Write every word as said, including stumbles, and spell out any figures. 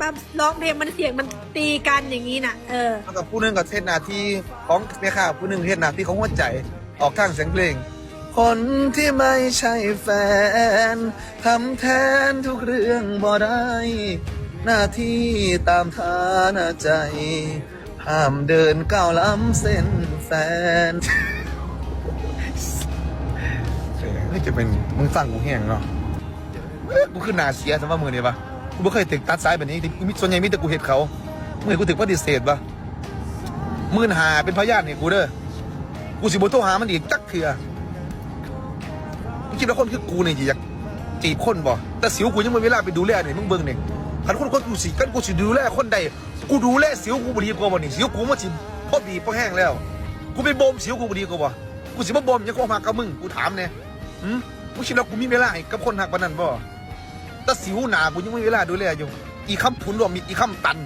มาร้องเพลงมันเสียงมันตีกันอย่างนี้น่ะ เออ แล้วก็ผู้หนึ่งก็เฮ็ดหน้าที่ของแม่ค้า ผู้หนึ่งเฮ็ดหน้าที่ของหัวใจ ออกทางเสียงเพลง คนที่ไม่ใช่แฟนทำแทนทุกเรื่องบ่ได้ หน้าที่ตามฐานะใจ ห้ามเดินก้าวล้ำเส้นแฟน เออจะเป็นมึงฟังกูแห้งเนาะ เอ้ยกูคือหน้าเสียสำหรับมือนี่ปะ กูไม่เคยถึงตัดสายแบบนี้ มีส่วนใหญ่มีแต่กูเฮ็ดเขา มือกูถึงปฏิเสธปะ หมื่นห้าเป็นพยานให้กูเด้อ กูสิบ่โทรหามันอีกจักเทื่อ มึงคิดว่าคนคือกูนี่สิอยากจีบคนบ่ แต่สิวกูยังมีเวลาไปดูแลนี่ มึงเบิ่งนี่ คันคนคนกูสิ คันกูสิดูแลคนใด กูดูแลสิวกูบ่ดีกว่าบ่นี่ สิวกูมันสิพอบีบพอแห้งแล้ว กูไปบ่มสิวกูบ่ดีกว่าบ่ กูสิมาบ่มหยังความฮักกับมึง กูถามแน่ หืม มึงคิดว่ากูมีเวลาให้กับคนฮักปานนั้นบ่ แต่สิวหน้ากูยังมีเวลาดูแลอยู่ อีคำผุนรวมมิตร อีคำตัน